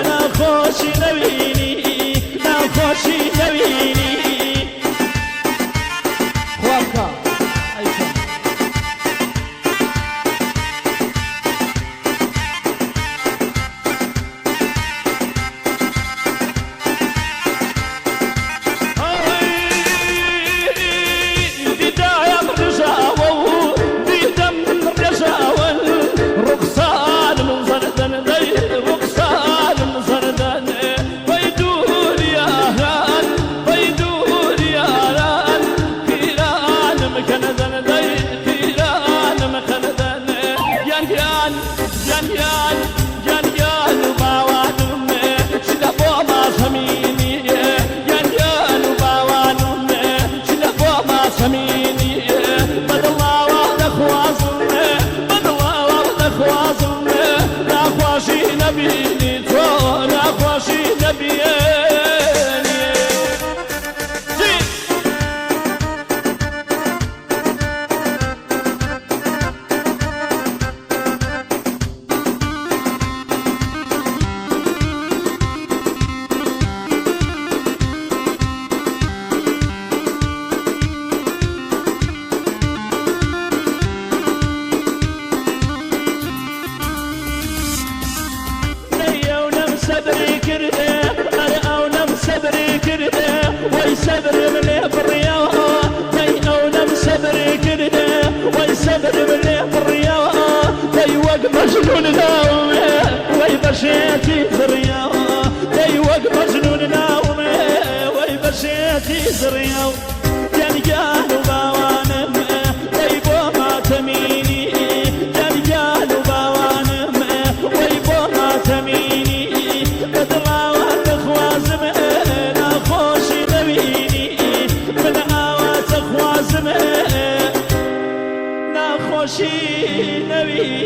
ناخۆشی نەوینی، ناخۆشی نەوینی. خوا بکا ئەی چۆن. دیدایم ڕژاوە و دیدەم ڕێژاون، ڕوخسارم زەردەن، دەی ڕوخسارم زەردەن. وەی دوور یاران، وەی دوور یاران، پیرانم کەنەدەن، دەی پیرانم کەنەدەن. گیان گیان گیان گیان گیان گیان و باوانم شلە بۆ ماسەمینی، گیان گیان و باوانم شلە بۆ ماسەمینی. بەدڵاوە دەخوازم، بەدڵاوە دەخوازم، ناخواشی نەبینی تۆ، ناخواشی نەبیێنی. ئەو نەم سەبری کردێ، ئەرە ئەو نەم سەبری کردێ، وەی سەبرم لێ بڕیەوە. دەی ئەو نەم سەبری کردێ، وەی سەبرم لێ بڕیەوە. دەی وەک مەجنون ناومێ، وەی بەشێتی زڕیەوە. دەی وەک مەجنون ناومێ، وەی بەشێتی زڕیەوە. گیان گیان و باوانم، دەی بۆ ماتەمینی. گیان گیان و باوانم، وەی بۆ ماتەمینی. بەدڵاوە دەخوازم، ناخۆشی نەوینی. من ئاوا دەخوازم، ناخۆشی نەوینی.